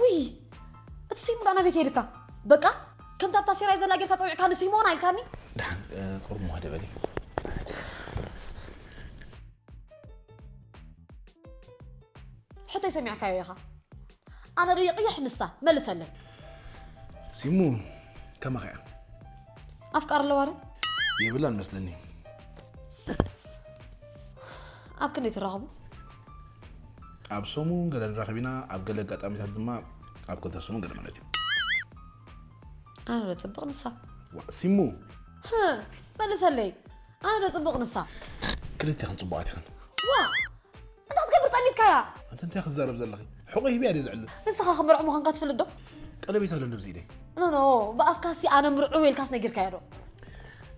ውይ እቲ ሲሞና ናበይ ከይድካ በቃ ከምታ ኣብታ ሴራይ ዘላ ጌርካ ፀዊዕካኒ ሲሞና ኢልካኒ ደሓን ቁርሙ ሃደ በሊ ሕቶይ ሰሚዕካዮ ኢኻ ኣነ ዶ ይቕይሕ ንሳ መልሰለይ ሲሙ ከማኻ እያ ኣፍቃር ኣለዋ ዶ የብላን መስለኒ ኣብ ክንደይ ትራኸቡ ኣብ ሰሙን ገለ ንራኸብ ኢና ኣብ ገለ ኣጋጣሚታት ድማ ኣብ ክልተ ሰሙን ገለ ማለት እዩ ኣነ ዶ ፅብቕ ንሳ ዋ፣ ሲሙ ህ፣ መልሰለይ ኣነ ዶ ፅብቕ ንሳ ክልቴኽን ፅቡቓት ኢኽን ከያ ኣንተ እንታይ ክዛረብ ዘለኺ? ሕቆ ሂብያ ድየ ዝዕልል? ንስኻ ክምርዕ ምዃንካ ትፈልጥ ዶ? ቀለቤት ኣሎ ነብዚ ኢደይ። ኖ ኖ ብኣፍካሲ ኣነ ምርዑ ኢልካስ ነጊርካዮ ዶ?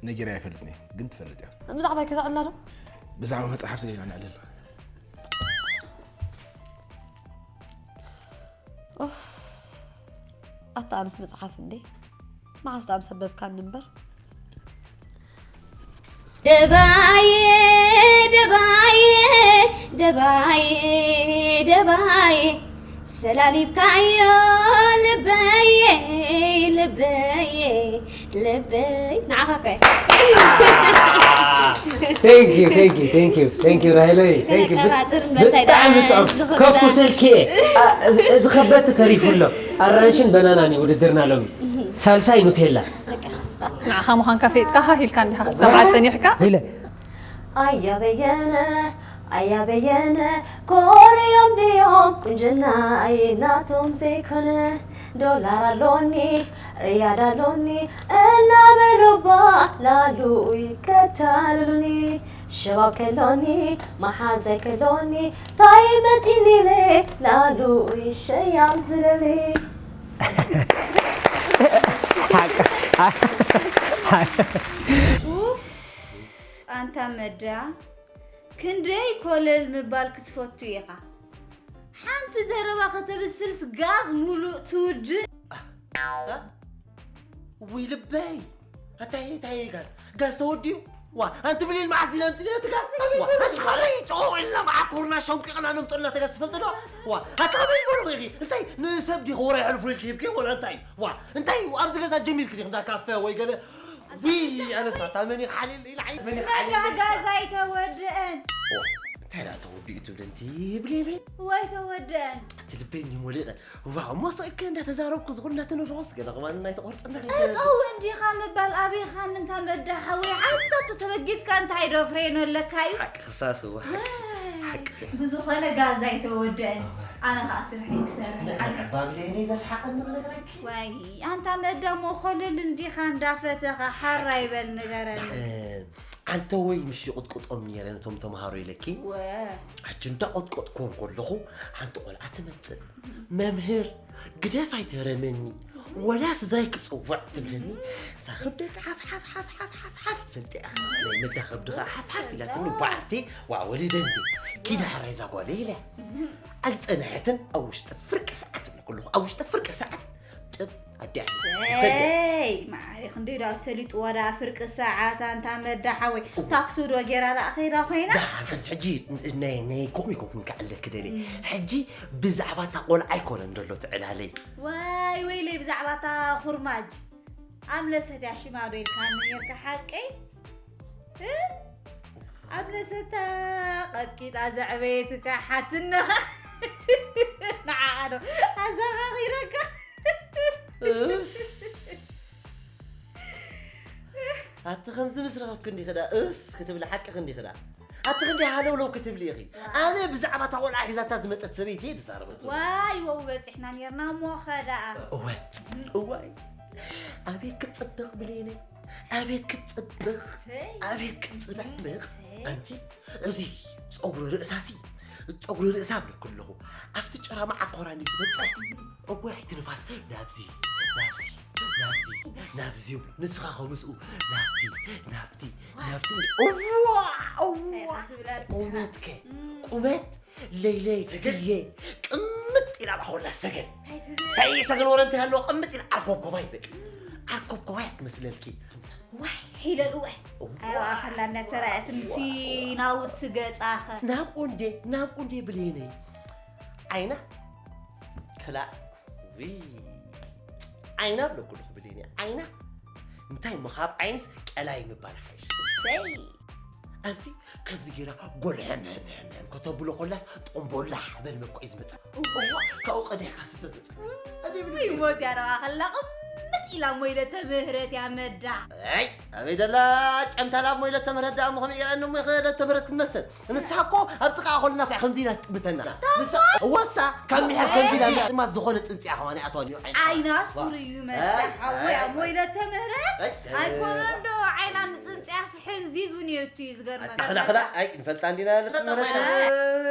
ነጊረ ኣይፈልጥን እየ ግን ትፈልጥ እያ። ብዛዕባይ ከተዕልላ ዶ? ብዛዕባ መፅሓፍቲ ደይና ንዕልል። ኡፍ፣ ኣታ ኣነስ መጽሓፍ እንዴ መዓስ ደኣ ምሰበብካኒ እምበር። ደባየ ደባየ ደባየ ደባየ ሰላሊብካዮ ልበየ ልበየ ልበይ ንዓኻ እኮ Thank you, thank you, thank you, thank you ራይለይ thank you። ከነቀባጥር እምበር እንታይ ብጣዕሚ ደኣ ጥዑም ዝኽፈል? ከፍኩ ስልኪ እየ። አ፣ እዚ- እዚ ከበቲ ተሪፉ ኣሎ። ኣራንሽን በናናን እዩ ውድድርና ሎሚ። ሳልሳይ ኑቴላ። ንዓኻ ምዃንካ ፈሊጥካ ሃህ ኢልካ እንዲኻ ክትሰምዓ ጸኒሕካ። ራይለ። ኣያ በየነ ኣያ በየነ ኮርዮም ድዮም ቁንጅናይ ናቶም ዘይኮነ ዶላር ኣሎኒ ርያድ ኣሎኒ እናበሉባ ላሉ ይከታልሉኒ ሸባብ ከሎኒ መሓዛይ ከሎኒ ታይ መፂኒለ ላሉ ሸያም ዝለሊ ኡፍ ኣንታ መዳ ክንደይ ኮለል ምባል ክትፈቱ ኢኻ። ሓንቲ ዘረባ ከተብስልስ ጋዝ ሙሉእ ትውድእ። ውይ ልበይ ኣታይ እንታይ ጋዝ ጋዝ ተወዲኡ ዋ ኣንቲ ብሊል መዓስ ዲና ምጥልዮ ትጋዝ ዋ ኣንቲ ካበይ ጨው ኢልና መዓኮርና ሸንቂቕና ነምጠልና ተጋዝ ትፈልጥ ዶ ዋ ኣታ ካበይ ዝበልኹ ኢኺ እንታይ ንሰብ ዲኹ ወረ ይሕልፉ ኢልኪ ሂብኪ ወላ እንታይ ዋ እንታይ ኣብዚ ገዛ ጀሚርኪ ዲኺ እንዳ ካፈ ወይ ገለ ዊ ኣነሳ ታመኒ ሓሊል ኢላ ዓይስ መኒ ሓሊል ጋዝ ኣይተወድአን እንታይ ደኣ ተወዲኡ ትብለንቲ ብሊል ወይ ተወድአን እቲ ልበይ እኒ ሞሊቐ ዋው ሞሶ እከ እንዳተዛረብኩ ዝኹሉ እንዳተነፍኾስ ገለ ከማን ናይ ተቆርጽና ጠጠው እንዲኻ ምባል ኣበይኻን እንታ መዳ ሓወይ ሓንሳብ ተተበጊስካ እንታይ ዶ ፍሬኖ ኣለካ እዩ ሓቂ ክሳስ እዋ ሓቂ ብዝኾነ ጋዛ ኣይተወደአን ኣነ ከዓ ስርሐይ ክሰርሕ ሓቂ ባብሌኒ ዘስሓቐኒ ክነግረኪ ወይ ኣንታ መዳ ሞኾልል እንዲኻ እንዳፈተኻ ሓራ ይበል ንገረኒ ኣንተ ወይ ምሽ ይቕጥቅጦም ነይረ ነቶም ተምሃሮ ኢለኪ ሕጂ እንዳቐጥቀጥክዎም ከለኹ ሓንቲ ቆልዓ ትመፅእ መምህር ግደፍ ኣይትህረመኒ ወላ ስድራይ ክፅውዕ ትብለኒ እዛ ክብደካ ሓፍ ሓፍ ሓፍ ሓፍ ሓፍ ሓፍ ትፈልጢ ኢኻ ናይ መዳ ከብድኻ ሓፍ ሓፍ ኢላትኒ ጓዓቲ ዋ ወሊደ እንዲ ኪዳ ሕራይ እዛ ጓለ ኢለ ኣይፀንሐትን ኣብ ውሽጢ ፍርቂ ሰዓት እብለ ከለኹ ኣብ ውሽጢ ፍርቂ ሰዓት ጥብ ኣዲኣ ሰይ ማዕረ ክንደይ ዳ ሰሊጥዋ ዳ ፍርቂ ሰዓት ኣንታ መዳ ሓወይ ታክሲ ዶ ጌራ ዳ ኸይዳ ኮይና ሕጂ ናይ ናይ ኮሚ ኮሚ ከዓለክ ደሊ ሕጂ ብዛዕባ እታ ቆልዓ ኣይኮነን ደሎ ትዕላለይ ዋይ ወይለይ ብዛዕባ እታ ኩርማጅ ኣምለሰት እያ ሽማ ዶ ኢልካኒ ነርካ ሓቀይ ኣምለሰታ ቀጥቂጣ ዘዕበየትካ ሓትነኻ ንዓኣ ዶ ኣዘኻኺረካ ኣቲ ከምዚ ምስ ረኸብክ እንዲኺ ዳ እፍ ክትብሊ ሓቅኺ እንዲኺ ዳ ኣቲ ክንደይ ሃለውለው ክትብሊ ኢኺ ኣነ ብዛዕባ እታ ቆልዓ ሒዛታ ዝመፀት ሰበይቲ እየ ዝዛረበ ዋይ ወው በፂሕና ነርና እሞ ኸ ደኣ እዋይ እዋይ ኣቤት ክትፅብቕ ብሌነይ ኣቤት ክትፅብቕ ኣቤት ክትፅብቕ ኣንቲ እዚ ፀጉሪ ርእሳሲ ፀጉሪ ርእሳ ብለኩ ኣለኹ ኣብቲ ጨራ መዓኮራ እንዲ ዝበፅሕ እወ እቲ ንፋስ ናብዚ ናብዚ ናብዚ ናብዚ ይብሉ ንስኻ ከምስኡ ናብቲ ናብቲ ናብቲ እዋ እዋ ቁመትከ ቁመት ለይለይ ስየ ቅምጥ ኢላ ባኾላ ሰገን እንታይ ሰገን ወረ እንታይ ኣለዎ ቅምጥ ኢላ ዓርኮብኮባ ይበል ዓርኮብኮባ እያ ትመስለልኪ ዋይ ሒለል ዋይ ኣዋ ከላ እናተራእየት እንቲ ናውቲ ገጻኸ ናብኡ እንዴ ናብኡ እንዴ ብሌነይ ዓይና ክላእ ዊ ዓይና ብለኩ ኣለኹ ብሌነይ ዓይና እንታይ ምኻብ ዓይንስ ቀላይ ምባል ሓይሽ ሰይ ኣንቲ ከምዚ ጌራ ጎል ሕም ሕም ሕም ሕም ከተብሎ ኮላስ ጠንቦላ ሓበል መኮይ ዝመጻ እዋ ካብኡ ቀዲሕካ ስተመጻ ይሞት ያረባ ከላ ቅምጥ ኢላ ሞይለ ተምህረት ያመዳ ኣይ ኣበይ ደላ ጨምታላ ሞይለ ተምህረት ደኣ ምኾነ ኢራን ሞ ኸለ ተምህረት ክትመስል ንስሓ እኮ ኣብ ጥቓ ኮልና እኮ ከምዚ ኢላ ትጥምተና ንሳ ወሳ ካብ ሚሕር ከምዚ ኢላ ጥማት ዝኾነ ጥንጽያ ከማን ኣትዋ እዩ ዓይና ሱር እዩ መዳ ሓወይ ኣብ ሞይለ ተምህረት ኣይኮነን ዶ ዓይና ንጽንጽያ ስሕን ዚዙ ነየቱ እዩ ዝገርመካ ኣቲ ኽላ ኽላ ኣይ ንፈልጣ እንዲና ንፈልጣ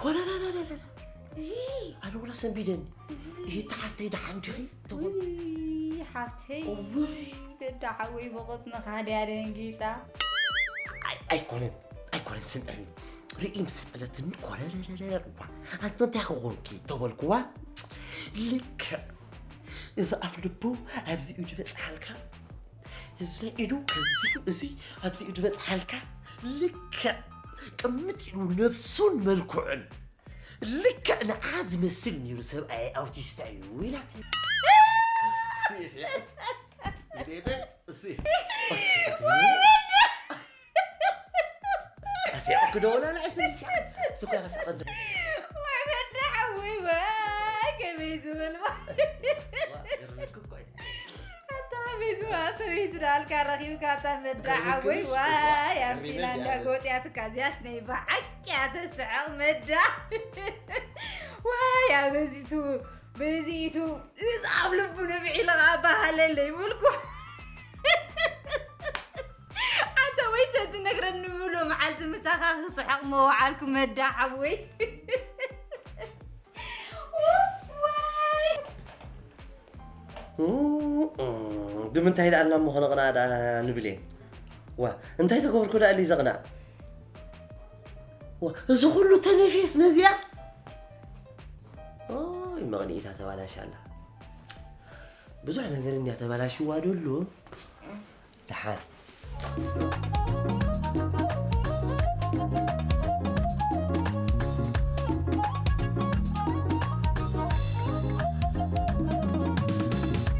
ኮረረረረረ። ኣነ ወላ ሰንቢደኒ። ይሄ ተሓፍተይ ደሓን ዲኺ? ተወል- ውይ፣ ሓፍተይ። እውይ። ደዳ ሓወይ ብቕጥንኻ ድያ ደንጊጻ? ኣይ- ኣይኮነን፣ ኣይኮነን፣ ስምዐኒ። ርኢ ምስ በለትኒ ኮረረረረ። እዋ፣ ኣንተ እንታይ ክኾንኪ? ተበልኩዋ። ልክዕ እዚ ኣፍ ልቡ ኣብዚ ኢዱ በጽሓልካ፣ እዚ ናይ ኢዱ ከምዚ፣ እዚ ኣብዚ ኢዱ በጽሓልካ። ልክዕ ቅምጥ ኢሉ ነብሱን መልክዑን ልክዕ ንዓ ዝመስል ነይሩ፣ ሰብኣይ ኣውቲስታ እዩ ኢላት። እሲ፣ እሲ። ግዴለ፣ እሲ። እሲ፣ እሲ። ኣስያቕ ክደውላ፣ ላ፣ እሲ፣ እሲ። እሱ እኮ ያሳቐ እንደ- ወይ በዳ ሓወይ፣ ወይ ከመይ ዝብል ባ-፣ ዋ፣ ገርመክ እኮ እዩ። ኣታ ከመይ ዝብል ሰበይቲ ዳልካ ረኺብካ እታ መዳ ሓወይ። ዋይ ኣምሲላ እንዳ ጎጥያትካ እዚያስ ናይ ብሓቂ እያ ተስሕቕ መዳ። ዋይ ኣበዚቱ በዚቱ እዚ ኣብ ልቡ ንብዒ ኢለ ከዓ በሃለለይ ምልኩ። ኣንተ ወይ ተትነግረኒ ምሎ መዓልቲ ምሳኻ ክስሕቕ መዋዓልኩ መዳ ሓወይ። ብምንታይ ደኣ እሞ ከነቕንኣ ደኣ ንብል እየ። ዋ እንታይ ተገበርኩ ደኣ እሊ ዘቕናዕ። ዋ እዚ ኩሉ ተነፊስ ነዚኣ። ኦይ መቕኒኢታ ተባላሻ ኣላ። ብዙሕ ነገር እንድያ ተባላሽዋ ደሎ። ደሓን።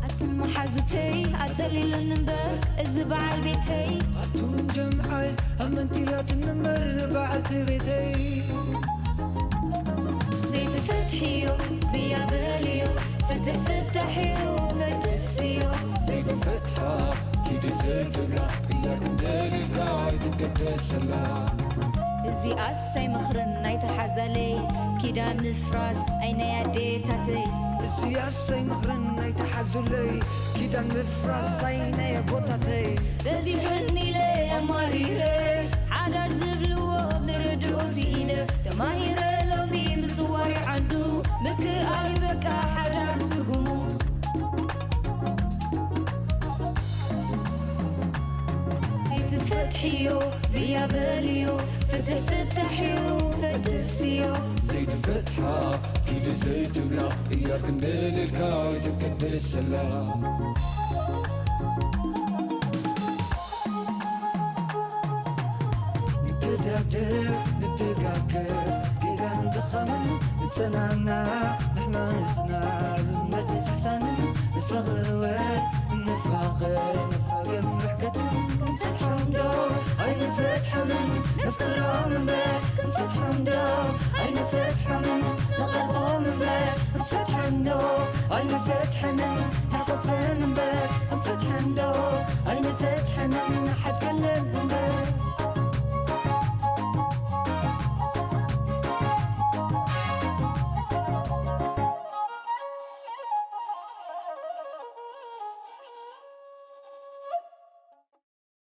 ኣትን መሓዙተይ ኣጸሊሉኒ እምበር እዚ በዓል ቤተይ ኣቱም ጀምዓይ ኣመንቲላትን እምበር በዓልቲ ቤተይ ዘይትፈትሕዮ ብያ በልዮ ፍትሕ ፍታሕዮ ፈትስዮ ዘይትፈትሓ ኪዲ ዘይትብላ ቅያር ክንደልልካ ኣይትገደሰላ እዚኣስ ኣይመኽርን ኣይትሓዛለይ ኪዳን ምፍራስ ኣይ ናይ ኣዴታተይ እዚኣስ ኣይመኽርን ኣይትሓዙለይ ኪዳን ምፍራስ ኣይ ናይ ኣቦታተይ በዚሑኒ ኢለ ኣማሪረ ሓዳር ዝብልዎ ምርድኡ ስኢነ ተማሂረ ሎሚ ምጽዋር ዓንዱ ምክኣል በቃ ሓዳር ትርጉሙ ዘይትፈትሕዮ ብያ በልዮ ፍትሕ ፍታሕዮ ፈትስዮ ዘይትፈትሓ ኪዲ ዘይትብላ ቅያር ክንደልልካ ኣይትገደሰላ ንገዳደፍ ንደጋገፍ ጌጋን ድኻምን ንጸናና ንሕና ንጽናዕ እምበር ተስሕታንን ንፋቐር ወ ንፋቐር ንፋቐር ርሕቀትን ንፈትሖም ዶ ኣይንፈትሖምን ነፍቅሮም እምበር ክንፈትሖም ዶ ኣይንፈትሖምን ንቐርቦም እምበር ክንፈትሖም ዶ ኣይንፈትሖምን ንሓቆፈም እምበር ክንፈትሖም ዶ ኣይንፈትሖምን ንሓድገለን እምበር